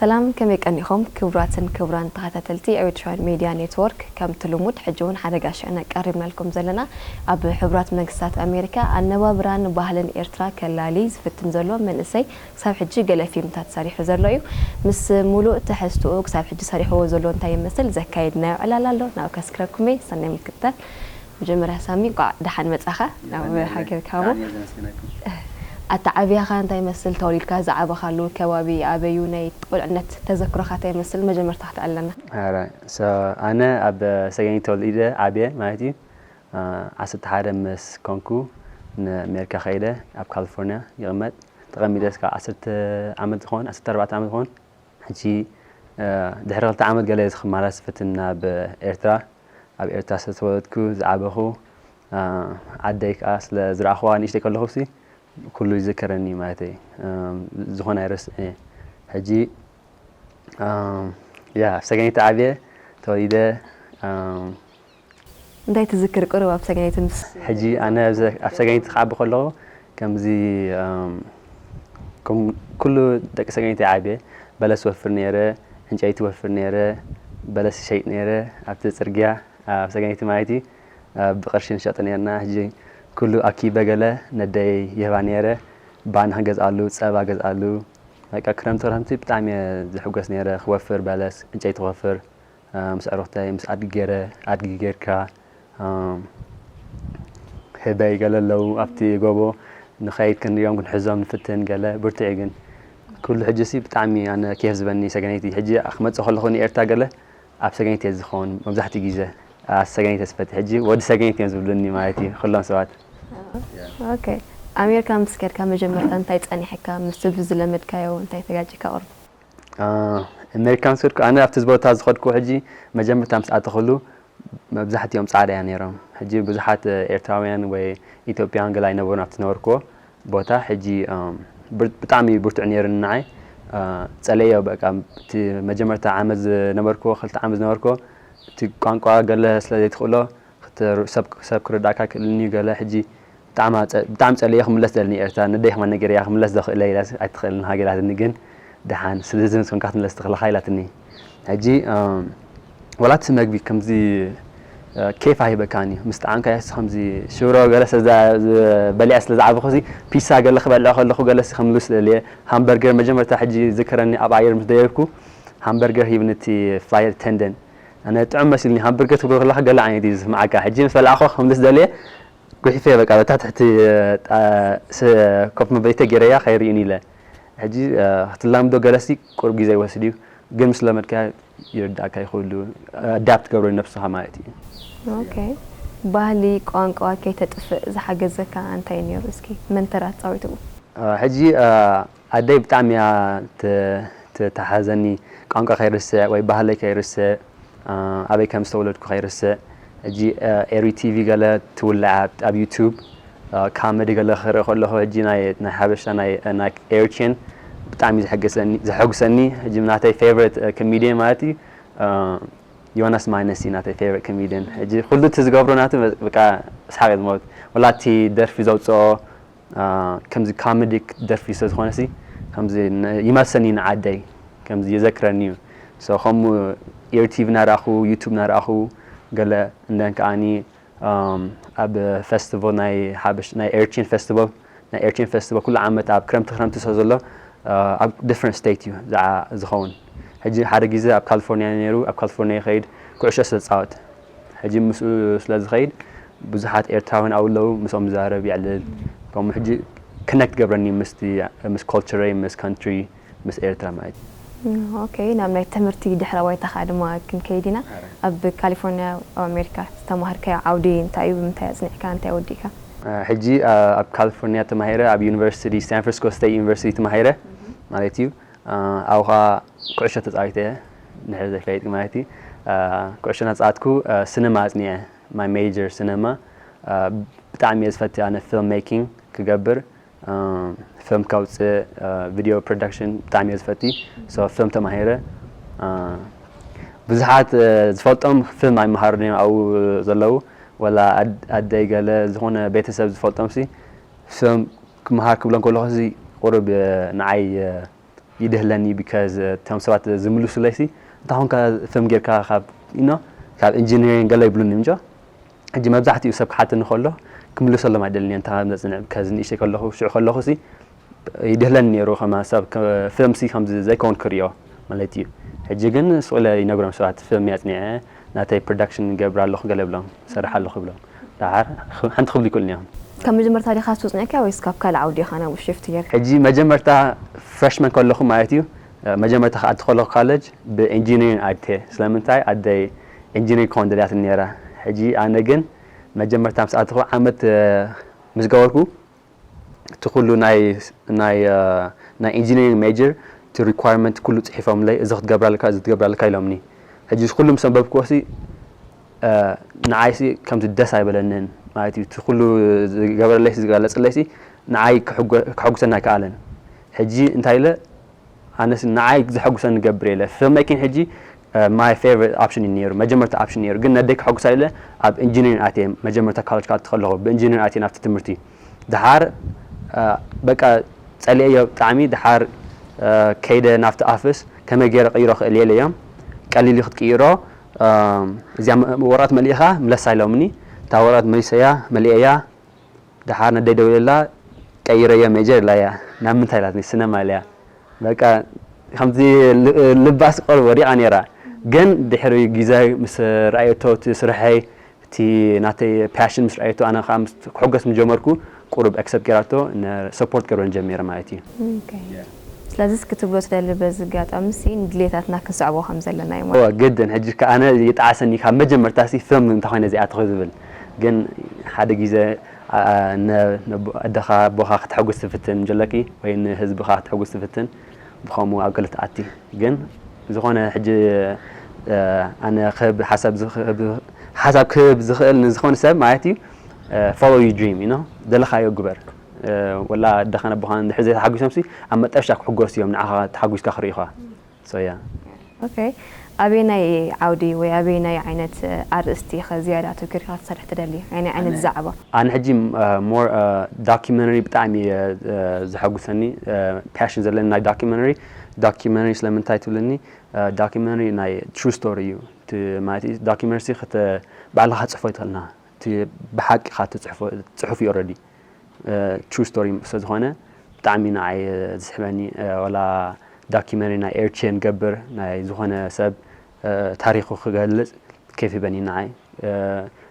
ሰላም፣ ከመይ ቀኒኹም ክቡራትን ክቡራን ተኸታተልቲ ኤሪትራን ሚድያ ኔትወርክ? ከምቲ ልሙድ ሕጂ እውን ሓደ ጋሻ ኢና ቀሪብናልኩም ዘለና። ኣብ ሕቡራት መንግስታት ኣሜሪካ ኣነባብራን ባህልን ኤርትራ ከላሊ ዝፍትን ዘሎ መንእሰይ ክሳብ ሕጂ ገለ ፊልምታት ሰሪሑ ዘሎ እዩ። ምስ ሙሉእ ትሕዝትኡ ክሳብ ሕጂ ሰሪሕዎ ዘሎ እንታይ ይመስል ዘካየድናዮ ዕላል ኣሎ፣ ናብኡ ከስክረኩም እየ። ሰናይ ምክትታል። መጀመርያ ሳሚ፣ እንቋዕ ደሓን መጻኻ ናብ ናብዓና ሃገርካ። ኣነ ዘመስግነኩም። ኣተዓብያኻ እንታይ ይመስል? ተወሊድካ ዝዓበኻሉ ከባቢ ኣበዩ? ናይ ቁልዕነት ተዘክሮኻ እንታይ ይመስል? መጀመርታ ክትዕለና። ኣረ፣ so፣ ኣነ ኣብ ሰገን ተወሊደ ዓብየ ማለት እዩ። አ፣ ዓሰርተ ሓደ ምስ ኮንኩ ንኣሜሪካ ከይደ፣ ኣብ ካሊፎርኒያ ይቕመጥ። ተቐሚጠ እስካብ ዓሰርተ ዓመት ዝኾን፣ ዓሰርተ ኣርባዕተ ዓመት ዝኾን። ሕጂ፣ አ፣ ድሕሪ ክልተ ዓመት ገለ ክመላለስ ፈትን ናብ ኤርትራ። ኣብ ኤርትራ ስለ ተወለድኩ ዝዓበኹ፣ አ፣ ዓደይ ከኣ ስለ ዝረኣኹዋ ንእሽተይ ከለኹሲ ኩሉ ይዝከረኒ ማለተይ። እም፣ ዝኾነ ኣይረስዕን እየ። ሕጂ፣ እም፣ ያ፣ ኣብ ሰገነይቲ ዓብየ ተወሊደ። እም፣ እንታይ ትዝክር ቁሩብ ኣብ ሰገነይቲ ምስ ሕጂ ኣነ ኣብ ዘ-፣ ኣብ ሰገነይቲ ክዓቢ ከለኹ ከምዚ፣ እም፣ ከም ኩሉ ደቂ ሰገነይቲ ዓብየ በለስ ወፍር ነይረ፣ ዕንጨይቲ ወፍር ነይረ፣ በለስ ይሸይጥ ነይረ ኣብቲ ጽርግያ። ኣብ ሰገነይቲ ማለት እዩ። አ፣ ብቕርሺ ንሸጦ ነርና። ሕጂ ኩሉ ኣኪበ ገለ ነደይ ይህባ ነይረ። ባኒ ክገዝኣሉ፣ ጸባ ገዝኣሉ። በቃ ክረምቲ ክረምቲ ብጣዕሚ እየ ዝሕጎስ ነይረ። ክወፍር በለስ፣ ዕንጨይቲ ክወፍር፣ አ፣ ምስ ኣዕሩኽተይ፣ ምስ ኣድጊ ገይረ፣ ኣድጊ ጌርካ፣ አ፣ ህበይ ገለ ኣለዉ ኣብቲ ጎቦ። ንኸይድ ክንሪኦም ክንሕዞም ንፍትን ገለ። ብርቱዕ እዩ ግን። ኩሉ ሕጂሲ ብጣዕሚ ኣነ ኬፍ ዝበኒ ሰገነይቲ። ሕጂ ክመጽእ ከለኹ ንኤርትራ ገለ ኣብ ሰገነይቲ እየ ዝኸውን መብዛሕትኡ ግዜ። አ፣ ሰገነይቲ እየ ዝፈቲ። ሕጂ ወዲ ሰገነይቲ እዮም ዝብሉኒ ማለት እዩ ኩሎም ሰባት። ኦኬ። ኣሜሪካ ምስ ከድካ መጀመርታ እንታይ ጸኒሕካ? ምስቲ ብዝለመድካዮ እንታይ ተጋጭካ ቁሩብ? አ፣ ኣሜሪካ ምስ ከድኩ፣ ኣነ ኣብቲ ቦታ ዝኸድኩ ሕጂ መጀመርታ ምስ ኣተኹሉ መብዛሕትኦም ጻዕዳ እዮም ነይሮም። ሕጂ ብዙሓት ኤርትራውያን ወይ ኢትዮጵያውያን ገለ ኣይነበሩን ኣብቲ ዝነበርኩዎ ቦታ። ሕጂ፣ እም፣ ብር-፣ ብጣዕሚ ብርቱዕ ነይሩ ንዓይ። አ፣ ጸለዮ በቃ፣ እቲ መጀመርታ ዓመት ዝነበርኩዎ፣ ክልተ ዓመት ዝነበርኩዎ፣ እቲ ቋንቋ ገለ ስለ ዘይትኽእሎ፣ ክተ-፣ ሰብ፣ ሰብ ክርዳእካ ክእልኒ ገለ። ሕጂ ብጣዕሚ ኣጸ-፣ ብጣዕሚ ጸለዮ ክምለስ ደልኒ ኤርትራ፣ ነደይ ከማን ነጊረያ ክምለስ ዘኽእለ ኢላ ኣይትኽእልን ሃገራትኒ፣ ግን ደሓን ስለ ህዝቢ ምስ ኮንካ ክትምለስ ትኽእልኻ ኢላትኒ። ሕጂ፣ እም፣ ወላ እቲ መግቢ ከምዚ፣ እ፣ ኬፍ ኣይህበካን እዩ። ምስ ጠዓምካዮ ከምዚ ሽሮ ገለ ስለ ዛ-፣ ዝ-፣ በሊዐ ስለ ዝዓበኹ ሲ፣ ፒሳ ገለ ክበልዕ ከለኹ ገለ ሲ ከም ሉስ ደልየ። ሃምበርገር መጀመርታ ሕጂ ዝከረኒ ኣብ ኣየር ምስ ደየብኩ፣ ሃምበርገር ሂብኒ እቲ ፍላይት ኣተንደንት። ኣነ ጥዑም መሲልኒ፣ ሃምበርገር ትብሎ ከለኻ ገለ ዓይነት እዩ ዝስምዓካ። ሕጂ ምስ በላዕኹ ከም ሉስ ደልየ፣ ጉሒፈ በቃ በታ ትሕቲ፣ ጣ-፣ ስ-፣ ኮፍ መበሊተ ገይረያ ከይርእዩኒ ኢለ። ሕጂ፣ እ፣ ክትላምዶ ገለሲ ቁሩብ ግዜ ይወስድ እዩ፣ ግን ምስ ለመድካ ይርዳእካ እዩ ኩሉ። ኣዳፕት ገብሮ ነብስኻ ማለት እዩ። ኦኬ። ባህሊ፣ ቋንቋ ከይተጥፍእ ዝሓገዘካ እንታይ ነይሩ? እስኪ መን ተራ ተጻዊትዎ? እ፣ ሕጂ፣ እ፣ ኣደይ ብጣዕሚ እያ ት-፣ ትተሓዘኒ፣ ቋንቋ ከይርስዕ ወይ ባህለይ ከይርስዕ። አ፣ ኣበይ ከም ዝተወለድኩ ከይርስዕ። ሕጂ፣ አ፣ ኤሪ ቲቪ ገለ ትውልዕ ኣብ፣ ኣብ ዩቱብ፣ አ፣ ካመዲ ገለ ክርኢ ከለኹ፣ ሕጂ ናይ፣ ናይ ሓበሻ፣ ናይ፣ ናይ ኤሪትሪያን ብጣዕሚ ዘሐገሰኒ፣ ዘሐጉሰኒ። ሕጂ ናተይ ፌቨሪት፣ አ፣ ኮሜድያን ማለት እዩ፣ አ፣ ዮናስ ማይነስ እዩ ናተይ ፌቨሪት ኮሜድያን። ሕጂ ኩሉ እቲ ዝገብሮ ናቱ በቃ ሰሓቕ እየ ዝመውት። ወላ እቲ ደርፊ ዘውፅኦ፣ አ፣ ከምዚ ካሜዲክ ደርፊ ስለ ዝኾነ ሲ፣ ከምዚ ን-፣ ይመልሰኒ ንዓደይ፣ ከምዚ የዘክረኒ እዩ። So፣ ከምኡ ኤሪ ቲቪ እናረኣኹ፣ ዩቱብ እናረኣኹ፣ ገለ እንደን ከኣኒ፣ ኣም፣ ኣብ ፌስቲቫል ናይ ሓበሽ-፣ ናይ ኤሪትሪያን ፌስቲቫል፣ ናይ ኤሪትሪያን ፌስቲቫል ኩሉ ዓመት ኣብ ክረምቲ ክረምቲ ስለ ዘሎ፣ አ፣ ኣብ ዲፍረንት ስቴት እዩ ዝዓ-፣ ዝኸውን። ሕጂ ሓደ ግዜ ኣብ ካሊፎርኒያ ነይሩ፣ ኣብ ካሊፎርኒያ ይኸይድ፣ ኩዕሾ ስለ ዝጻወት። ሕጂ ምስኡ ስለ ዝኸይድ ብዙሓት ኤርትራውያን ኣብኡ ኣለዉ፣ ምስኦም ይዛረብ፣ የዕልል። ከምኡ ሕጂ ኮነክት ገብረኒ ምስቲ፣ ምስ ኮልቸረይ፣ ምስ ካንትሪ፣ ምስ ኤርትራ ማለት እዩ። እም፣ ኦኬ፣ ናብ ናይ ትምህርቲ ድሕረ ባይታኻ ድማ ክንከይድ ኢና። ኣረ። ኣብ ካሊፎርኒያ፣ ኣብ ኣሜሪካ ዝተማሃርካዮ ዓውዲ እንታይ እዩ? ብምንታይ ኣጽኒዕካ? እንታይ ወዲእካ? አ፣ ሕጂ፣ አ፣ ኣብ ካሊፎርኒያ ተማሂረ፣ ኣብ ዩኒቨርሲቲ፣ ሳን ፍራንሲስኮ ስቴት ዩኒቨርሲቲ ተማሂረ እም። ማለት እዩ። አ፣ ኣብኡ ኸኣ ኩዕሾ ተጻዊተ እየ፣ ድሕሪ ዘይፈለጥኪ ማለት እዩ። አ፣ ኩዕሾ እናተጻወትኩ፣ አ፣ ሲነማ ኣጽኒዐ፣ ማይ ሜጀር ሲነማ። አ፣ ብጣዕሚ እየ ዝፈቲ ኣነ ፊልም ሜኪንግ ክገብር፣ አ፣ ፊልም ከውጽእ፣ አ፣ ቪድዮ ፕሮዳክሽን ብጣዕሚ እየ ዝፈቲ። ሶ ፊልም ተማሂረ። አ፣ ብዙሓት፣ አ፣ ዝፈልጦም ፊልም ኣይመሃሩን እዮም ኣብኡ ዘለዉ። ወላ ኣድ-፣ ኣደይ ገለ ዝኾነ ቤተሰብ ዝፈልጦምሲ ፊልም ክመሃር ክብሎም ከለኹሲ ቁሩብ፣ አ፣ ንዓይ፣ አ፣ ይድህለኒ because እቶም ሰባት ዝምልሱለይ ሲ እንታይ ኾንካ ፊልም ጌርካ ካብ you know ካብ ኢንጂነሪንግ ገለ ይብሉኒ እንጆ። ሕጂ መብዛሕትኡ ሰብ ክሓተኒ ከሎ ክምልሰሎም ኣይደልን እየ። እንታይ ከም ዘጽንዕ ከዚ ንእሽተይ ከለኹ ሽዑ ከለኹ ሲ ይድህለኒ ነይሩ ከማ ሰብ ፊልም ሲ ከም ዘይከውን ክሪኦ ማለት እዩ። ሕጂ ግን ስቕ ኢለ ይነግሮም ሰባት ፊልም እየ ኣጽኒዐ ናተይ ፕሮዳክሽን ይገብር ኣለኹ ገለ ብሎም ሰርሕ ኣለኹ ብሎም ደሓር ሓንቲ ክብሉ ይክእሉኒ እዮም። ካብ መጀመርታ ዲኻ ትጽንዕካ ወይስ ካብ ካልእ ዓውዲ ኢኻ ናብ ሽፍት ጌርካ? ሕጂ መጀመርታ ፍረሽመን ከለኹ ማለት እዩ መጀመርታ ክኣቲ ከለኹ ካለጅ ብኢንጂኒሪንግ ኣትየ ስለምንታይ ኣደይ ኢንጂኒሪንግ ክኾን ደልያትኒ ነይራ። ሕጂ ኣነ ግን መጀመርታ ምስ ኣተኹ ዓመት ምስ ገበርኩ እቲ ኩሉ ናይ ናይ ናይ ኢንጂኒሪንግ ሜጀር እቲ ሪኳርመንት ኩሉ ፅሒፎምለይ እዚ ክትገብራ ኣለካ እዚ ክትገብራ ኣለካ ኢሎምኒ። ሕጂ እዚ ኩሉ ምስ ኣንበብክዎ ሲ ንዓይሲ ከምቲ ደስ ኣይበለንን ማለት እዩ። እቲ ኩሉ ዝገበረለይሲ ዝገለፅለይሲ ንዓይ ከሐጉሰኒ ኣይከኣለን። ሕጂ እንታይ ኢለ ኣነስ ንዓይ ዘሐጉሰኒ ገብር የለ ፊልም ሜኪንግ ሕጂ my favorite option እዩ ነይሩ መጀመርታ option ነይሩ ግን ነደይ ከሐጉሳ ኢለ ኣብ ኢንጂነሪንግ ኣትየ መጀመርታ ኮሌጅ ክኣቱ ከለኹ ብኢንጂነሪንግ ኣትየ ናብቲ ትምህርቲ ደሓር በቃ ጸሊኤዮ ብጣዕሚ ደሓር ከይደ ናብቲ ኣፍስ ከመይ ገይረ ቀይሮ ክእል የለዮም ቀሊል እዩ ክትቅይሮ እዚኣ ወረቐት መሊእኻ ምለሳ ኢሎምኒ እታ ወረቐት መሊሰያ መሊኤያ ደሓር ነደይ ደዊለላ ቀይረዮ ሜጀር ኢላያ ናብ ምንታይ ኢላትኒ ስነማ ኢለያ በቃ ከምዚ ልባስ ቆር ወዲቓ ነይራ ግን ድሕሪ ግዜ ምስ ረኣየቶ እቲ ስርሐይ እቲ ናተይ ፓሽን ምስ ረኣየቶ ኣነ ከዓ ክሕጎስ ምስ ጀመርኩ ቁሩብ ኣክሰፕት ገይራቶ ሰፖርት ገይረን ጀሚረ ማለት እዩ። ስለዚ ክትብሎ ትደሊ በዚ ኣጋጣሚ ሲ ንድሌታትና ክንስዕቦ ከም ዘለና እዩ ማለት ግድን ሕጂ ከዓ ኣነ ይጠዓሰኒ ካብ መጀመርታ ሲ ፊልም እንተኮይነ እዚኣ ትኾ ዝብል ግን ሓደ ግዜ ኣደኻ ኣቦኻ ክተሐጉስ ትፍትን ጀለኪ ወይ ንህዝብኻ ክተሐጉስ ትፍትን ብኸምኡ ኣብ ገለ ትኣቲ ግን ዝኾነ ሕጂ ኣነ ክህብ ሓሳብ ሓሳብ ክህብ ዝኽእል ንዝኾነ ሰብ ማለት እዩ follow your dream you know ደለኻዮ ግበር ወላ ኣደኻን ኣቦኻን እንድሕር ዘይተሓጒሶም ሲ ኣብ መጠረሽታ ክሕጎሱ እዮም ንዓኻ ተሓጒስካ ክርእዩኻ so yeah okay ኣበየናይ ዓውዲ ወይ ኣበየናይ ዓይነት ኣርእስቲ ኢኸ ዝያዳ ኣተኲርካ ክትሰርሕ ትደሊ? ኣየናይ ዓይነት ዛዕባ? ኣነ ሕጂ more documentary ብጣዕሚ እየ ዘሐጉሰኒ passion ዘለኒ ናይ documentary documentary ስለምንታይ ትብልኒ documentary ናይ true story እዩ ማለት እዩ documentary ሲ ባዕልኻ ትፅሕፎ ይትኽእልና እቲ ብሓቂ ኢኻ ትፅሕፎ እዩ already true story ስለዝኾነ ብጣዕሚ ንዓይ ዝስሕበኒ ወላ documentary ናይ ኤርትሬን ገብር ናይ ዝኾነ ሰብ ታሪኹ ክገልፅ ኬፍ ይበኒ ንዓይ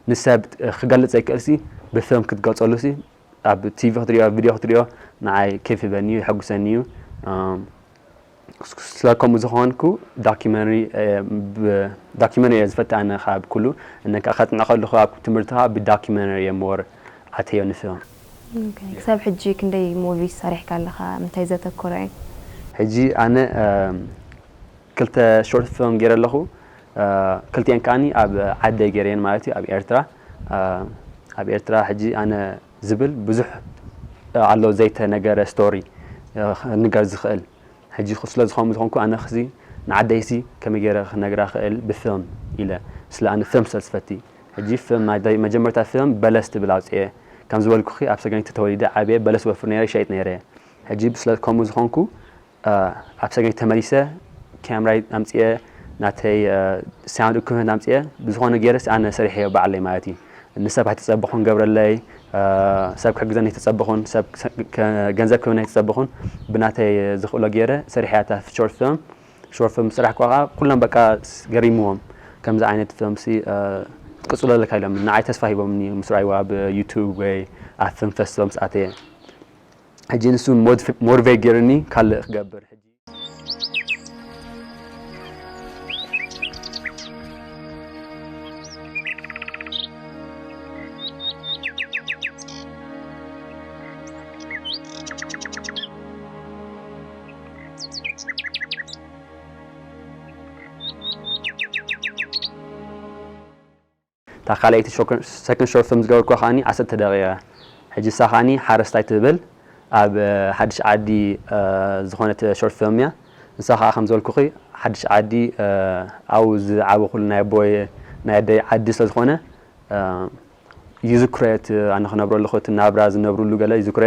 ንሰብ ክገልፅ ዘይክእል ሲ ብፊልም ክትገልፀሉ ሲ ኣብ ቲቪ ክትሪኦ ቪድዮ ክትሪኦ ንዓይ ኬፍ ይበኒ እዩ የሐጉሰኒ እዩ ስለ ከምኡ ዝኾንኩ documentary documentary እየ ዝፈቲ ኣነ ካብ ኩሉ እነካ ከጥንዐ ከለኹ ኣብ ትምህርቲ ከዓ ብ documentary እየ more ኣተዮ ንፊልም ክሳብ ሕጂ ክንደይ movie ሰሪሕካ ኣለኻ ምንታይ ዘተኮረ እዩ ሕጂ ኣነ ክልተ short film ገይረ ኣለኹ ክልቲኤን ከዓኒ ኣብ ዓደይ ገይረየን ማለት እዩ ኣብ ኤርትራ ኣብ ኤርትራ ሕጂ ኣነ ዝብል ብዙሕ ኣሎ ዘይተነገረ story ንገር ዝኽእል ሕጂ ስለ ዝኾኑ ዝኾንኩ ኣነ ክዚ ንዓደይሲ ከመይ ገይረ ክነግራ ክእል ብፊልም ኢለ ስለ ኣነ ፊልም ስለ ዝፈቲ ሕጂ ፊልም ናይ መጀመርታ ፊልም በለስ ትብል ኣውፅኤ ከም ዝበልኩኺ ኣብ ሰገነይቲ ተወሊደ ዓብየ በለስ ወፍር ነይረ ይሸይጥ ነይረ ሕጂ ስለ ከምኡ ዝኾንኩ ኣብ ሰገነይቲ ተመሊሰ ካሜራይ ኣምፅኤ ናተይ sound equipment ኣምፅኤ ብዝኾነ ገይረስ ኣነ ሰሪሐዮ ባዕለይ ማለት እዩ ንሰብ ኣይተፀበኹን ገብረለይ ሰብ ክሕግዘኒ ኣይተፀበኹን ሰብ ገንዘብ ክህበኒ ኣይተፀበኹን ብናተይ ዝኽእሎ ገይረ ሰሪሐያ እታ short film short film ዝሰራሕኩዋ ከዓ ኩሎም በቃ ገሪምዎም ከምዚ ዓይነት film ሲ ክትቅፅሎ ኣለካ ኢሎም ንዓይ ተስፋ ሂቦምኒ ምስ ረኣይዋ ኣብ YouTube ወይ ኣብ film festival ምስ ኣተየ ሕጂ ንሱ motivate ገይሩኒ ካልእ ክገብር ሕጂ እታ ካልኣይቲ second short film ዝገበርኩዋ ከዓኒ ዓሰርተ ደቂቃ ሕጂ እሳ ከዓኒ ሓረስታይ ትብል ኣብ ሓድሽ ዓዲ ዝኾነት short film እያ ንሳ ከዓ ከም ዝበልኩኺ ሓድሽ ዓዲ ኣብኡ ዝዓበኹሉ ናይ ኣቦይ ናይ ኣደይ ዓዲ ስለ ዝኾነ ይዝክሮ እቲ ኣነ ክነብረሉ እቲ ናብራ ዝነብርሉ ገለ ይዝክሮ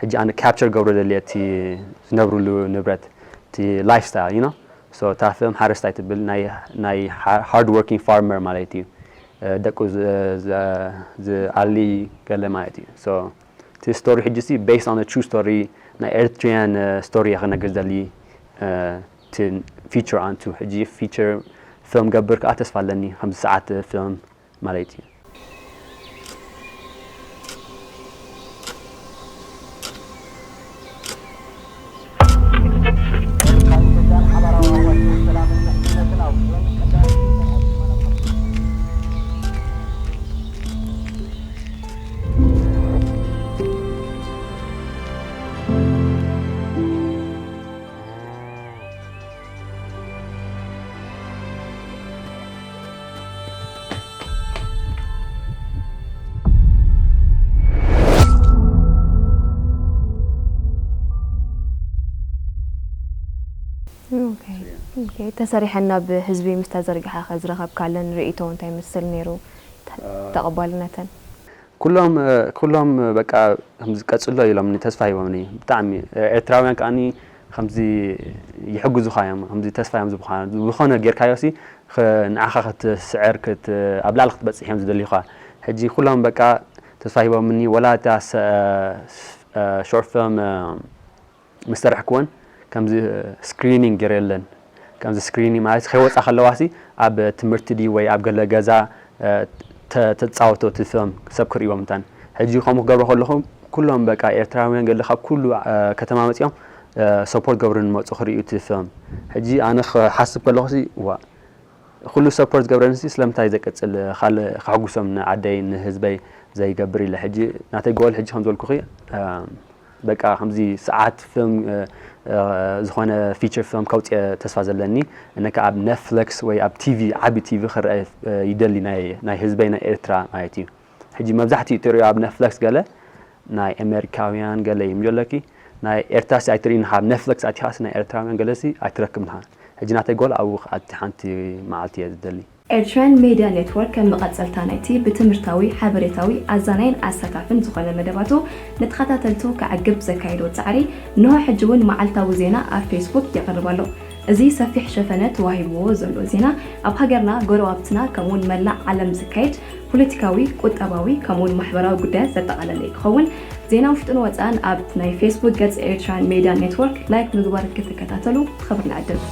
ሕጂ ኣነ capture ገብሮ ደልየ እቲ ዝነብርሉ ንብረት እቲ lifestyle you know so እታ ፊልም ሓረስታይ ትብል ናይ ናይ hard working farmer ማለት እዩ። ደቁ ዝኣሊ ገለ ማለት እዩ። እቲ story ሕጂ ሲ based on true story ናይ Eritrean story ክነግር ዘሊ። እቲ feature ኣንቱ ሕጂ feature film ገብር ከዓ ተስፋ ኣለኒ ከምዚ ሰዓት film ማለት እዩ። ተሰሪሐን ናብ ህዝቢ ምስ ተዘርግሓ ከ ዝረኸብካለን ርእይቶ እንታይ ይመስል ነይሩ? ተቐባልነተን? ኩሎም ኩሎም በቃ ከምዚ ቀጽሎ ኢሎምኒ ተስፋ ሂቦምኒ ብጣዕሚ ኤርትራውያን ከኣኒ ከምዚ ይሕግዙኻ እዮም ከምዚ ተስፋ እዮም ዝብኻ ዝኾነ ጌርካዮ ሲ ንዓኻ ክትስዕር ኣብ ላዕሊ ክትበጽሕ እዮም ዝደልዩኻ ሕጂ ኩሎም በቃ ተስፋ ሂቦምኒ ወላ እታ short film ምስ ሰራሕክወን ከምዚ screening ገይረለን ከምዚ screening ማለት ከይወፃ ከለዋ ሲ ኣብ ትምህርቲ ድዩ ወይ ኣብ ገለ ገዛ ተፃወቶ እቲ film ሰብ ክርእይዎ ምታን ሕጂ ከምኡ ክገብሮ ከለኹ ኩሎም በቃ ኤርትራውያን ገለ ካብ ኩሉ ከተማ መፂኦም support ገብሩ ንመፁ ክርእዩ እቲ film ሕጂ ኣነ ክሓስብ ከለኹ ሲ ዋ ኩሉ support ገብረኒ ሲ ስለምንታይ ዘቀፅል ካልእ ከሕጉሶም ንዓደይ ንህዝበይ ዘይገብር ኢለ ሕጂ ናተይ goal ሕጂ ከም ዝበልኩኺ በቃ ከምዚ ሰዓት film ዝኾነ feature film ከውፅእ ተስፋ ዘለኒ እነከ ኣብ Netflix ወይ ኣብ TV ዓቢ TV ክረአ ይደሊ ናይ ህዝበይ ናይ ኤርትራ ማለት እዩ ሕጂ መብዛሕትኡ ትሪኦ ኣብ Netflix ገለ ናይ ኣሜሪካውያን ገለ እዩ ምጀለኪ ናይ ኤርትራ ሲ ኣይትርኢ ንኻ ኣብ Netflix ኣቲኻስ ናይ ኤርትራውያን ገለ ሲ ኣይትረክብ ንኻ ሕጂ ናተይ goal ኣብኡ ክኣቲ ሓንቲ መዓልቲ እየ ዝደሊ። Eritrean Media Network ከም መቐጸልታ ናይቲ ብትምህርታዊ፣ ሓበሬታዊ፣ ኣዛናይን ኣሳታፍን ዝኾነ መደባቱ ንተኸታተልቱ ከዕግብ ዘካየዶ ጻዕሪ እንሆ ሕጂ እውን መዓልታዊ ዜና ኣብ ፌስቡክ የቕርብ ኣሎ። እዚ ሰፊሕ ሸፈነ ተዋሂብዎ ዘሎ ዜና ኣብ ሃገርና፣ ጎረባብትና ከምኡውን መላእ ዓለም ዝካየድ ፖለቲካዊ፣ ቁጠባዊ ከምኡውን ማሕበራዊ ጉዳያት ዘጠቓለለ እዩ ክኸውን። ዜና ውሽጥን ወፃእን ኣብ ናይ ፌስቡክ ገፅ ኤርትራን ሜድያ ኔትወርክ ላይክ ምግባር ክትከታተሉ ብኽብሪ ንዕድም።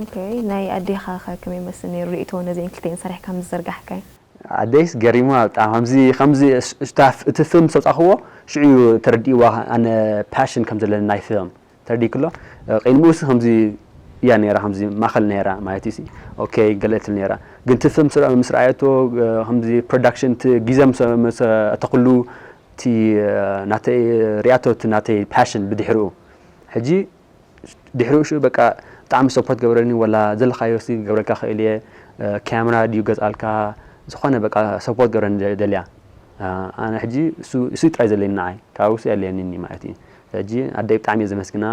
ኦኬ ናይ ኣዴኻ ኸ ከመይ ይመስል ነይሩ ርእይቶ ነዚአን ክልተኤን ሰሪሕካ ምስ ዘርጋሕካዮ? ኣደይስ ገሪማ ብጣዕሚ ከምዚ ከምዚ እቲ ፊልም ዝተውፃእክዎ ሽዑ እዩ ተረዲእዋ ኣነ ፓሽን ከም ዘለኒ ናይ ፊልም ተረዲእክሎ ቅድሚኡ ሲ ከምዚ እያ ነይራ ከምዚ ማእኸል ነይራ ማለት እዩ ኦኬ ገለ ትብል ነይራ ግን እቲ ፊልም ምስ ረኣየቶ ከምዚ ፕሮዳክሽን እቲ ግዜ ምስ ኣተኽሉ እቲ ናተይ ሪኣቶ እቲ ናተይ ፓሽን ብድሕሪኡ ሕጂ ድሕሪኡ ሽዑ በቃ ብጣዕሚ ሰፖርት ገብረኒ ወላ ዘለካዮ ሲ ገብረልካ ክእል እየ ካሜራ ድዩ ገዝኣልካ ዝኾነ በቃ ሰፖርት ገብረኒ ደልያ ኣነ ሕጂ እሱ ጥራይ ዘለኒ ንዓይ ካብኡ ሲ ኣለየኒ ማለት እዩ ሕጂ ኣደይ ብጣዕሚ እየ ዘመስግና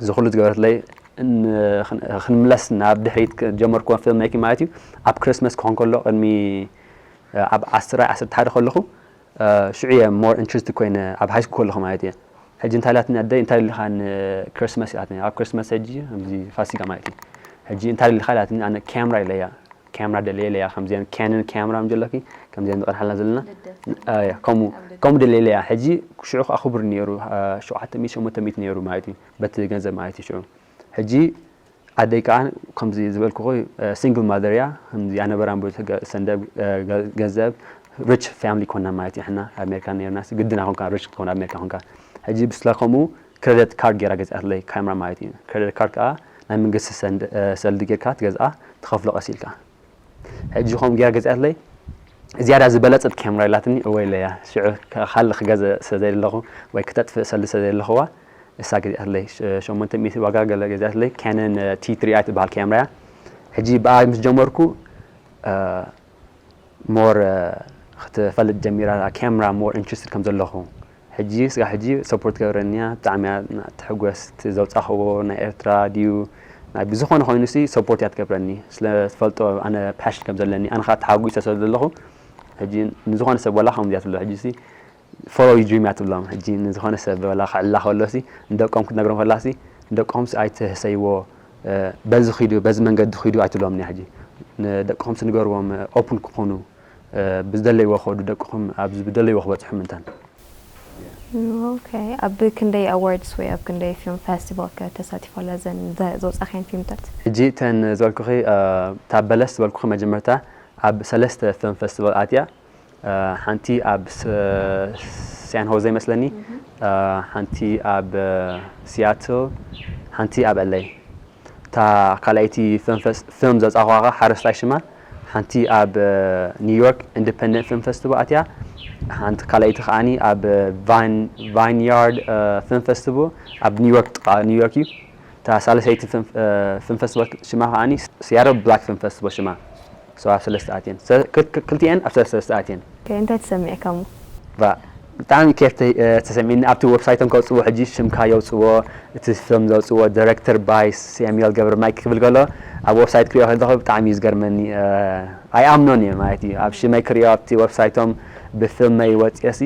እዚ ኩሉ ዝገበረትለይ ክንምለስ ናብ ድሕሪት ጀመርኩዎ ፊልም ሜኪንግ ማለት እዩ ኣብ ክርስመስ ክኾን ከሎ ቅድሚ ኣብ ዓስራይ ዓሰርተ ሓደ ከለኹ ሽዑ እየ ሞር ኢንትረስትድ ኮይነ ኣብ ሃይስኩል ከለኹ ማለት እየ ሕጂ እንታይ ኢላትኒ ኣደይ እንታይ ደሊኻ ንክሪስመስ ኢላትኒ ኣብ ክሪስመስ ሕጂ ከምዚ ፋሲጋ ማለት እዩ ሕጂ እንታይ ደሊኻ ኢላትኒ ኣነ ካሜራ ኢለያ ካሜራ ደልየ ኢለያ ከምዚአን ካነን ካሜራ ምጀለኪ ከምዚአን ዝቐርሓልና ዘለና ከምኡ ከምኡ ደልየ ኢለያ ሕጂ ሽዑ ከዓ ክቡር ነይሩ ሸውዓተ ሚእቲ ሸሞንተ ሚእቲ ነይሩ ማለት እዩ በቲ ገንዘብ ማለት እዩ ሽዑ ሕጂ ኣደይ ከዓ ከምዚ ዝበልኩኹ ሲንግል ማዘር እያ ከምዚ ኣነበራን ሰንደብ ገንዘብ ሪች ፋሚሊ ኮና ማለት እዩ ሕና ኣብ ኣሜሪካ ነርና ግድና ኮንካ ሪች ክትኮን ኣብ ኣሜሪካ ኮንካ ሕጂ ብስላ ከምኡ ክረደት ካርድ ጌራ ገዚኣትለይ ካሜራ ማለት እዩ ክረደት ካርድ ከዓ ናይ መንግስቲ ሰልዲ ጌርካ ትገዝኣ ትኸፍሎ ቀስ ኢልካ ሕጂ ከም ጌራ ገዚኣትለይ ዝያዳ ዝበለጸት ካሜራ ኢላትኒ እወ ኢለያ ሽዑ ካልእ ክገዝእ ስለ ዘይደለኹ ወይ ክተጥፍእ ሰልዲ ስለ ዘይደለኽዋ እሳ ገዚኣትለይ ሸሞንተ ሚእቲ ዋጋ ገለ ገዚኣትለይ ካነን ቲ ትሪ ኣይ ትበሃል ካሜራ እያ ሕጂ ብኣ ምስ ጀመርኩ ሞር ክትፈልጥ ጀሚራ ካሜራ ሞር ኢንትረስትድ ከም ዘለኹ ሕጂ ስጋ ሕጂ ሰፖርት ገብረኒያ ብጣዕሚ እያ ትሕጎስ ዘውፃእኽዎ ናይ ኤርትራ ድዩ ናይ ብዝኾነ ኮይኑ ሲ ሰፖርት እያ ትገብረኒ ስለ ትፈልጦ ኣነ ፓሽን ከም ዘለኒ ኣነ ከዓ ተሓጒሰ ስለ ዘለኹ ሕጂ ንዝኾነ ሰብ ወላ ከምኡ እያ ትብሎ። ሕጂ ሲ follow your dream እያ ትብሎም። ሕጂ ንዝኾነ ሰብ ወላ ክዕላ ከሎ ሲ ንደቆም ክትነግሮም ከላ ሲ ንደቆም ሲ ኣይትህሰይዎ፣ በዚ ኺዱ በዚ መንገዲ ኺዱ ኣይትብሎም እያ። ሕጂ ንደቅኹም ሲ ንገርዎም፣ open ክኾኑ፣ ብዝደለይዎ ክኸዱ፣ ደቅኹም ኣብዚ ብደለይዎ ክበፅሑ ምንታን። ኦኬ። ኣብ ክንደይ ኣዋርድስ ወይ ኣብ ክንደይ ፊልም ፌስቲቫል ከ ተሳቲፋ ኣላ እዘን ዘ- ዘውፃእካየን ፊልምታት? ሕጂ እተን ዝበልኩኺ፣ እታ በለስ ዝበልኩኺ መጀመርታ ኣብ ሰለስተ ፊልም ፌስቲቫል ኣትያ። ሓንቲ ኣብ ሳን ሆዜ ይመስለኒ፣ ሓንቲ ኣብ ሲያትል፣ ሓንቲ ኣብ ኤል ኤ። እታ ካልኣይቲ ፊልም ዘውፃእኳ ሓረስታይ ሽማ ሓንቲ ኣብ ኒውዮርክ ኢንዲፐንደንት ፊልም ፌስቲቫል ኣትያ። ሓንቲ ካልኣይቲ ከዓኒ ኣብ ቫይንያርድ ፊልም ፌስቲቫል ኣብ ኒውዮርክ፣ ጥቓ ኒውዮርክ እዩ። እታ ሳልሰይቲ ፊልም ፌስቲቫል ሽማ ከዓኒ ሲያትል ብላክ ፊልም ፌስቲቫል ሽማ። So ኣብ ሰለስተ ኣትየን። ክልቲኤን ኣብ ሰለስተ ኣትየን። እንታይ ተሰሚዕካ እሞ? ብጣዕሚ ኬፍ ተሰሚዕኒ። ኣብቲ ዌብሳይቶም ከውፅዎ ሕጂ ሽምካ የውፅዎ፣ እቲ ፊልም ዘውፅዎ ዳይሬክተር ባይ ሳሙኤል ገብረ ማይክ ክብል ከሎ ኣብ ዌብሳይት ክሪኦ ከለኹ ብጣዕሚ እዩ ዝገርመኒ። ኣይኣምኖን እየ ማለት እዩ። ኣብ ሽመይ ክሪኦ ኣብቲ ዌብሳይቶም ብፊልመይ ወፅየሲ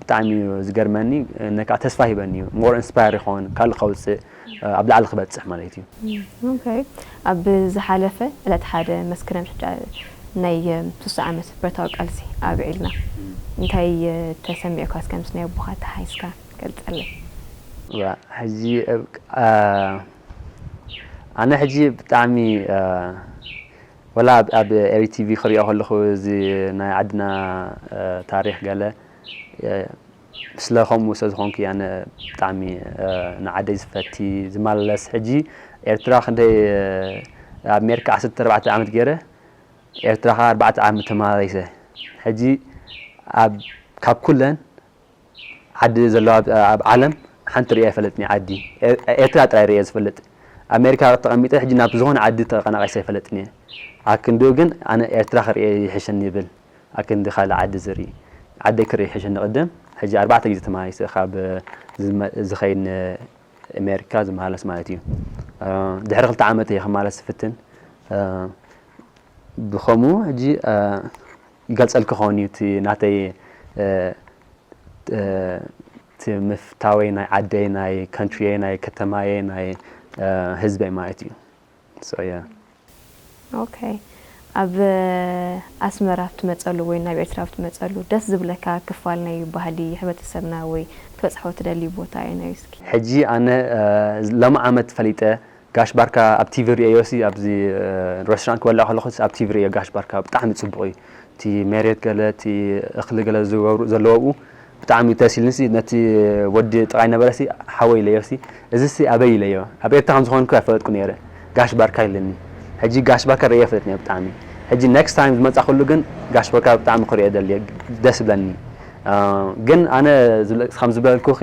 ብጣዕሚ እዩ ዝገርመኒ። ነካ ተስፋ ሂበኒ እዩ። ሞር ኢንስፓየር ይኸውን ካልእ ከውፅእ ኣብ ላዕሊ ክበፅሕ ማለት እዩ። ኦኬ። ኣብ ዝሓለፈ ዕለት ሓደ መስከረም ሽዱሽተ ናይ ሱሳ ዓመት ብረታዊ ቃልሲ ኣብዒልና። እንታይ ተሰሚዑካ እስከ ምስ ናይ ኣቦኻ ተሓይስካ ገልፀለይ። ሕጂ ኣነ ሕጂ ብጣዕሚ ወላ ኣብ ኤሪ ቲቪ ክሪኦ ከለኹ እዚ ናይ ዓድና ታሪክ ገለ ስለ ከምኡ ስለ ዝኾንኩ ኣነ ብጣዕሚ ንዓደይ ዝፈቲ ዝማለስ። ሕጂ ኤርትራ ክንደይ ኣብ ኣሜሪካ ዓሰርተ ኣርባዕተ ዓመት ገይረ ኤርትራ ከኣ ኣርባዕተ ዓመት ተመላለሰ። ሕጂ ኣብ ካብ ኩለን ዓዲ ዘለዋ ኣብ ዓለም ሓንቲ ርእየ ኣይፈልጥን ዓዲ ኤርትራ ጥራይ ርእየ ዝፈልጥ። ኣሜሪካ ተቐሚጠ ሕጂ ናብ ዝኾነ ዓዲ ተቐናቒሰ ኣይፈልጥን እየ። ኣክንድኡ ግን ኣነ ኤርትራ ክርእየ ይሕሸኒ ይብል። ኣክንዲ ካልእ ዓዲ ዝርኢ ዓደይ ክርኢ ይሕሸኒ ቅድም። ሕጂ ኣርባዕተ ግዜ ተመሃይሰ ካብ ዝኸይድ ኣሜሪካ ዝመሃለስ ማለት እዩ። ድሕሪ ክልተ ዓመት እየ ክመሃለስ ዝፍትን። ብኸምኡ ሕጂ ይገልፀልኪ ክኸውን እዩ እቲ ናተይ እቲ ምፍታወይ ናይ ዓደይ ናይ ካንትሪየይ ናይ ከተማየይ ናይ ህዝበይ ማለት እዩ። So yeah. ኦኬ። ኣብ ኣስመራ ኣብ ትመፀሉ ወይ ናብ ኤርትራ ኣብ ትመፀሉ ደስ ዝብለካ ክፋል ናይ ባህሊ ሕብረተሰብና ወይ ክትበፅሖ ትደሊ ቦታ ኣየናይ እዩ እስኪ? ሕጂ ኣነ ሎሚ ዓመት ፈሊጠ ጋሽ ባርካ ኣብ ቲቪ ርእየዮ ሲ ኣብዚ ሬስቶራንት ክበልዕ ከለኹ ኣብ ቲቪ ርእዮ ጋሽ ባርካ ብጣዕሚ ፅቡቕ እዩ። እቲ መሬት ገለ እቲ እኽሊ ገለ ዝገብሩ ዘለዉ ኣብኡ ብጣዕሚ ደስ ኢሉኒ ሲ ነቲ ወዲ ጥቓይ ነበረ ሲ ሓወይ ኢለዮ ሲ እዚ ሲ ኣበይ ኢለዮ ኣብ ኤርትራ ከም ዝኾንኩ ኣይፈለጥኩ ነይረ ጋሽ ባርካ ኢልኒ። ሕጂ ጋሽ ባርካ ርእየ ይፈልጥ ነይረ ብጣዕሚ። ሕጂ ኔክስት ታይም ዝመፃ ኩሉ ግን ጋሽ ባርካ ብጣዕሚ ክርእዮ ደልየ ደስ ይብለኒ። ግን ኣነ ከም ዝበልኩኺ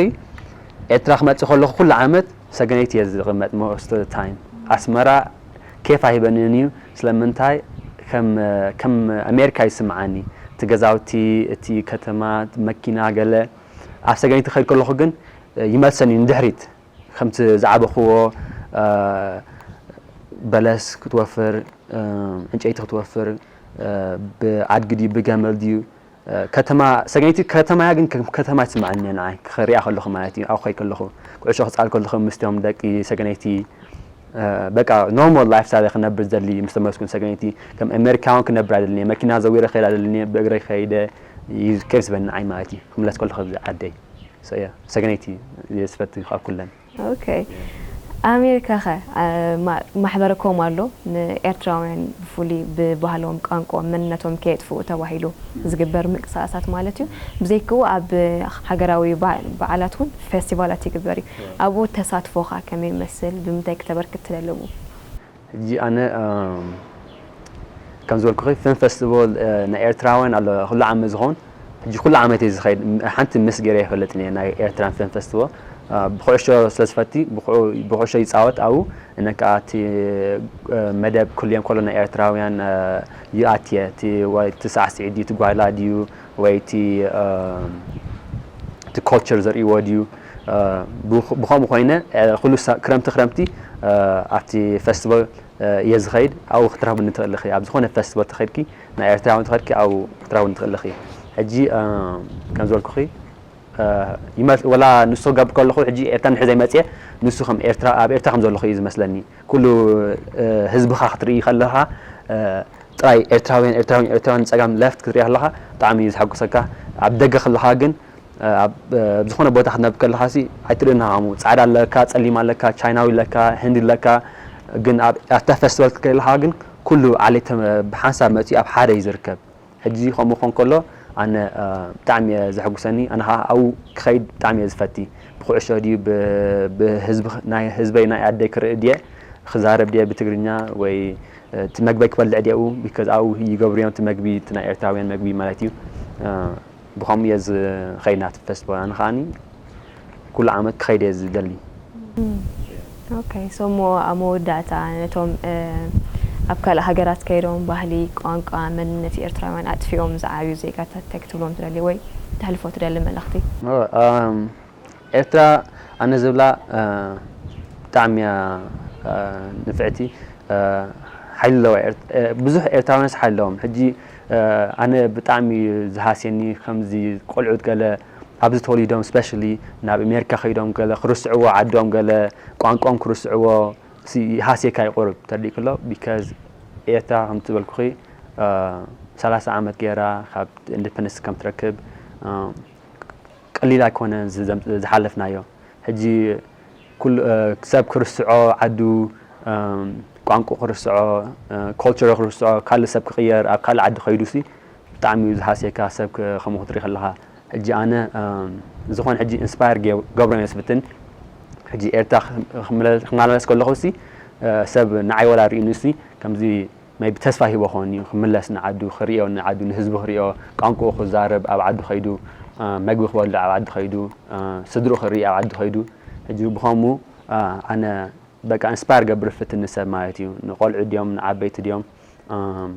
ኤርትራ ክመፅእ ከለኹ ኩሉ ዓመት ሰገነይቲ እየ ዝቕመጥ most of the time። ኣስመራ ኬፍ ኣይህበንን እዩ። ስለምንታይ ከም ከም ኣሜሪካ ይስምዓኒ። እቲ ገዛውቲ፣ እቲ ከተማ፣ መኪና ገለ ኣብ ሰገነይቲ ክኸይድ ከለኹ ግን ይመልሰኒ ንድሕሪት። ከምቲ ዝዓበኽዎ በለስ ክትወፍር፣ ዕንጨይቲ ክትወፍር ብኣድጊ ድዩ ብገመል ድዩ ከተማ ሰገነይቲ ከተማ እያ ግን ከም ከተማ ትስምዓኒ እያ ንዓይ ክሪኣ ከለኹ ማለት እዩ ኣብኡ ክኸይድ ከለኹ ኩዕሾ ክፃወት ከለኹ ምስቶም ደቂ ሰገነይቲ በቃ ኖርማል ላይፍ ስታይል ክነብር ዝደሊ ምስ ተመለስኩ ንሰገነይቲ ከም ኣሜሪካውን ክነብር ኣይደልን እየ መኪና ዘዊረ ክኸይድ ኣይደልን እየ ብእግረይ ከይደ እዩ ኬፍ ዝበኒ ንዓይ ማለት እዩ ክምለስ ከለኹ ኣብዚ ዓደይ ሰገነይቲ እየ ዝፈቱ ካብ ኩለን ኦኬ ኣሜሪካ ከ ማሕበረኮም ኣሎ ንኤርትራውያን ብፍሉይ ብባህሎም ቋንቋኦም መንነቶም ከየጥፍኡ ተባሂሉ ዝግበር ምንቅስቃሳት ማለት እዩ ብዘይክኡ ኣብ ሃገራዊ በዓላት እውን ፌስቲቫላት ይግበር እዩ ኣብኡ ተሳትፎኻ ከመይ ይመስል ብምንታይ ክተበርክት ትደለቡ ሕጂ ኣነ ከም ዝበልኩኺ ፊልም ፌስቲቫል ናይ ኤርትራውያን ኣሎ ኩሉ ዓመት ዝኸውን ሕጂ ኩሉ ዓመት እየ ዝኸይድ ሓንቲ ምስ ገይረ ይፈልጥን እየ ናይ ኤርትራን ፊልም ፌስቲቫል ብኩዕሾ ስለ ዝፈቲ ብኩዕሾ ይፃወት ኣብኡ እነ ከዓ እቲ መደብ ክልዮም ከሎ ናይ ኤርትራውያን ይኣትየ እቲ ሳዕስዒት ድዩ እቲ ጓይላ ድዩ ወይ እቲ እቲ ኮልቸር ዘርእይዎ ድዩ ብኸምኡ ኮይነ ኩሉ ክረምቲ ክረምቲ ኣብቲ ፌስቲቫል እየ ዝኸይድ። ኣብኡ ክትረኽብኒ ትኽእል ኢኺ። ኣብ ዝኾነ ፌስቲቫል ተኸይድኪ፣ ናይ ኤርትራውያን ተኸይድኪ፣ ኣብኡ ክትረኽብኒ ትኽእል ኢኺ። ሕጂ፣ እ፣ ከም ዝበልኩኺ፣ እ፣ ይመስ-፣ ወላ ንሱ ክገብር ከለኹ፣ ሕጂ ኤርትራ ንሕዘይ መጽየ፣ ንሱ ከም ኤርትራ፣ ኣብ ኤርትራ ከም ዘለኹ እዩ ዝመስለኒ። ኩሉ፣ እ፣ ህዝብኻ ክትርኢ ከለኻ፣ እ፣ ጥራይ ኤርትራውያን፣ ኤርትራውያን፣ ኤርትራውያን፣ ጸጋም ለፍት ክትርኢ ከለኻ፣ ብጣዕሚ እዩ ዘሐጉሰካ። ኣብ ደገ ከለኻ ግን፣ ኣብ፣ ኣብ ዝኾነ ቦታ ክትነብር ከለኻሲ ኣይትርእን ኢኻ። ጻዕዳ ኣለካ፣ ጸሊም ኣለካ፣ ቻይናዊ ኣለካ፣ ህንዲ ኣለካ። ግን ኣብ፣ ኣብታ ፌስቲቫል ክትከይድ ከለኻ ግን ኩሉ ዓሌት ተመ-፣ ብሓንሳብ መጺኡ ኣብ ሓደ እዩ ዝርከብ። ሕጂ ከምኡ ክኾን ከሎ ኣነ፣ እ፣ ብጣዕሚ እየ ዘሐጉሰኒ። ኣነ ኸዓ ኣብኡ ክኸይድ ብጣዕሚ እየ ዝፈቲ። ብኩዕሾ ድዩ፣ ብ-፣ ብህዝቢ፣ ናይ ህዝበይ፣ ናይ ኣደይ ክርኢ ድየ፣ ክዛረብ ድየ ብትግርኛ ወይ፣ እ፣ እቲ መግበይ ክበልዕ ድየ ኣብኡ? ቢካዝ ኣብኡ ይገብሩ እዮም እቲ መግቢ፣ እቲ ናይ ኤርትራውያን መግቢ ማለት እዩ። እ፣ ብኸምኡ እየ ዝኸይድ ናብቲ ፌስቲቫል። ኣነ ከዓኒ ኩሉ ዓመት ክኸይድ እየ ዝደሊ። ኦኬ፣ ሶ እሞ ኣብ መወዳእታ ነቶም፣ እ፣ ኣብ ካልእ ሃገራት ከይዶም ባህሊ፣ ቋንቋ፣ መንነት ኤርትራውያን ኣጥፊኦም ዝዓብዩ ዜጋታት እንታይ ክትብሎም ትደሊ ወይ ተሕልፎ ትደሊ መልእኽቲ? ኦ፣ ኣም፣ ኤርትራ ኣነ ዝብላ፣ እ፣ ብጣዕሚ እያ፣ እ፣ ንፍዕቲ፣ እ፣ ሓይሊ ኣለዋ። ኤርት-፣ እ፣ ብዙሕ ኤርትራውያንስ ሓይሊ ኣለዎም። ሕጂ፣ እ፣ ኣነ ብጣዕሚ እዩ ዝሃስየኒ ከምዚ ቆልዑት ገለ ኣብዚ ተወሊዶም ስፔሻሊ ናብ ኣሜሪካ ከይዶም ገለ ክርስዕዎ ዓዶም ገለ ቋንቋኦም ክርስዕዎ ሲ-፣ ይሃስየካ እዩ ቁሩብ ተረዲእክሎ። ቢካዝ ኤርትራ ከም ዝበልኩኺ፣ እ፣ ሰላሳ ዓመት ገይራ ካብ ኢንዲፐንደንስ ከም ትረክብ፣ እ፣ ቀሊል ኣይኮነን እዚ ዘም-፣ ዝሓለፍናዮ። ሕጂ ኩሉ፣ እ፣ ሰብ ክርስዖ ዓዱ፣ እም፣ ቋንቋ ክርስዖ፣ እ፣ ኮልቸር ክርስዖ፣ ካልእ ሰብ ክቕየር፣ ኣብ ካልእ ዓዲ ከይዱ ሲ ብጣዕሚ እዩ ዝሃስየካ ሰብ ክ-፣ ከምኡ ክትርኢ ከለኻ። ሕጂ ኣነ፣ እም፣ ዝኾነ ሕጂ ኢንስፓየር ገ-፣ ገብሮም እየ ዝፍትን። ሕጂ ኤርትራ ክምለ-፣ ክመላለስ ከለኹ ሲ፣ እ፣ ሰብ ንዓይ ወላ ርእዩኒ ሲ ከምዚ ሜይቢ ተስፋ ሂቦ ክኸውን እዩ። ክምለስ ንዓዱ፣ ክርእዮ ንዓዱ፣ ንህዝቡ ክርእዮ፣ ቋንቋኡ ክዛረብ፣ ኣብ ዓዱ ከይዱ፣ እ፣ መግቢ ክበልዕ ኣብ ዓዲ ከይዱ፣ እ፣ ስድርኡ ክርኢ ኣብ ዓዲ ከይዱ። ሕጂ ብኸምኡ፣ እ፣ ኣነ በቃ ኢንስፓየር ገብር ፍትን ንሰብ ማለት እዩ። ንቆልዑ ድዮም፣ ንዓበይቲ ድዮም፣ እም፣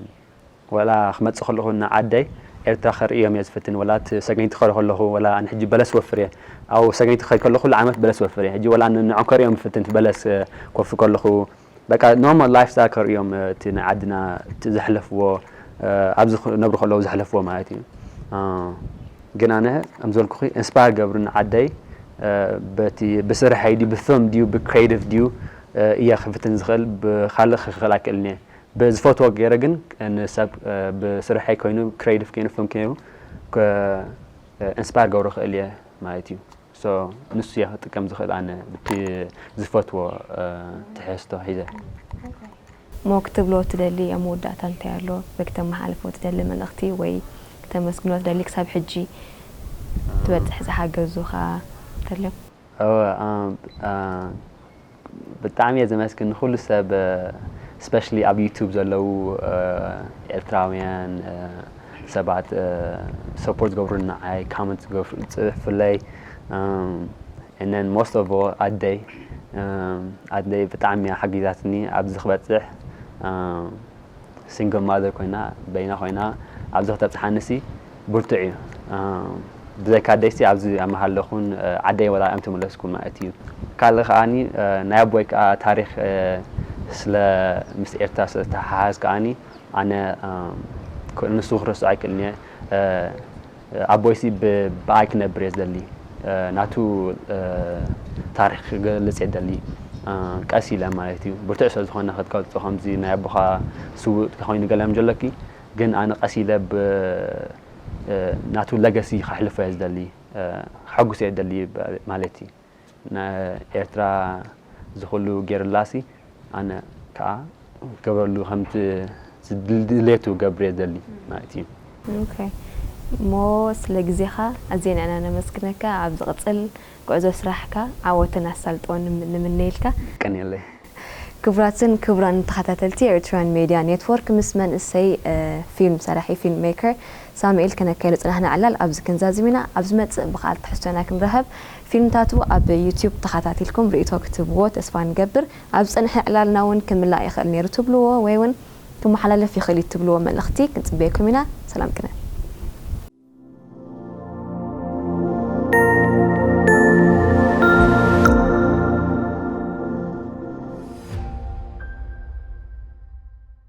ወላ ክመጽእ ከለኹ ንዓደይ ኤርትራ ከርእዮም እየ ዝፍትን። ወላ እቲ ሰገይቲ ክኸድ ከለኹ፣ ወላ ኣነ ሕጂ በለስ ወፍር እየ። ኣብ ሰገይቲ ክኸድ ከለኹ ኩሉ ዓመት በለስ ወፍር እየ። ሕጂ ወላ ን-፣ ንዖም ከርእዮም ፍትን፣ እቲ በለስ፣ እ፣ ክወፍር ከለኹ፣ በቃ ኖርማል ላይፍ ስታይል ከርእዮም፣ እ፣ እቲ ናይ ዓድና እቲ ዘሕለፍዎ፣ እ፣ ኣብዚ ክነብሩ ከለዉ ዘሕለፍዎ ማለት እዩ። እ፣ ግን ኣነ ከም ዝበልኩኺ ኢንስፓየር ገብሩ ንዓደይ፣ እ፣ በቲ ብስርሐይ ድዩ ብፊልም ድዩ ብክሬቲቭ ድዩ፣ እ፣ እየ ክፍትን ዝኽእል፣ ብኻልእ ክኽእል ኣይክእልን እየ። ብዝፈትዎ ገይረ ግን ንሰብ፣ እ፣ ብስርሐይ ኮይኑ ክሬቲቭ ኮይኑ ፊልም ኮይኑ ከ-፣ እ፣ ኢንስፓየር ገብሮ ክእል እየ ማለት እዩ። ሶ ንሱ እየ ክጥቀም ዝኽእል ኣነ ብቲ ዝፈትዎ፣ እ፣ ትሕዝቶ ሒዘ። እሞ ክትብሎ ትደሊ ኣብ መወዳእታ እንታይ ኣሎ? ወይ ክተመሓላልፎ ትደሊ መልእኽቲ ወይ ክተመስግኖ ትደሊ ክሳብ ሕጂ ትበጽሕ ዝሓገዙኻ እንተልዮም? እወ፣ እ፣ እ፣ ብጣዕሚ እየ ዘመስግን ንኹሉ ሰብ፣ እ፣ ስፔሻሊ ኣብ ዩቱብ ዘለዉ፣ እ፣ ኤርትራውያን፣ እ፣ ሰባት፣ እ፣ ሰፖርት ዝገብሩኒ ንዓይ፣ ካመንት ዝገፍ-፣ ዝጽሕፉለይ፣ እም፣ and then most of all ኣደይ፣ እም፣ ኣደይ ብጣዕሚ እያ ሓጊዛትኒ ኣብዚ ክበጽሕ፣ እም፣ ሲንግል ማዘር ኮይና፣ በይና ኮይና ኣብዚ ክተብጽሓኒ ሲ ብርቱዕ እዩ። እ፣ ብዘይካ ኣደይ ሲ ኣብዚ ኣብ ምሃለኹን፣ እ፣ ዓደይ ወላ ኣይምተመለስኩን ማለት እዩ። ካልእ ከኣኒ፣ እ፣ ናይ ኣቦይ ከኣ ታሪኽ፣ እ፣ ስለ ምስ ኤርትራ ስለ ዝተሓሓዝ ከኣኒ ኣነ፣ እ፣ ክ-፣ ንሱ ክርስዖ ኣይክእልን እየ። እ፣ ኣቦይሲ ብ-፣ ብኣይ ክነብር እየ ዝደሊ። እ፣ ናቱ፣ እ፣ ታሪኽ ክገልጽ እየ ዝደሊ። እ፣ ቀስ ኢለ ማለት እዩ። ብርቱዕ ስለ ዝኾነ ክትገልጾ ከምዚ ናይ ኣቦኻ ስዉእ ተኾይኑ ገለ ምጀለኪ፣ ግን ኣነ ቀስ ኢለ ብ-፣ እ፣ ናቱ ለገሲ ከሕልፎ እየ ዝደሊ። እ፣ ከሐጉሶ እየ ዝደሊ ብ-፣ ማለት እዩ። ንኤርትራ እዚ ኩሉ ገይሩላሲ ኣነ ከኣ ክገብረሉ ከምቲ ዝድል-፣ ድሌቱ ክገብር እየ ዝደሊ ማለት እዩ። ኦኬ። እሞ ስለ ግዜኻ ኣዝየና ኢና ነመስግነካ። ኣብ ዝቕጽል ጉዕዞ ስራሕካ ዓወትን ኣሳልጦን ንም-፣ ንምነየልካ። የቀንየለይ። ክቡራትን ክቡራን ተኸታተልቲ ኤርትራውያን ሜድያ ኔትወርክ፣ ምስ መንእሰይ፣ እ፣ ፊልም ሰራሒ፣ ፊልም ሜከር ሳሙኤል ከነካይዶ ዝጸናሕና ዕላል ኣብዚ ክንዛዝም ኢና። ኣብ ዝመጽእ ብኻልእ ትሕዝቶና ክንራኸብ። ፊልምታቱ ኣብ ዩትዩብ ተኸታቲልኩም ርእይቶ ክትህብዎ ተስፋ ንገብር። ኣብ ዝጸንሐ ዕላልና እውን ክምላእ ይኽእል ነይሩ ትብልዎ ወይ እውን ክመሓላለፍ ይኽእል እዩ ትብልዎ መልእኽቲ ክንጽበየኩም ኢና። ሰላም ቅነ።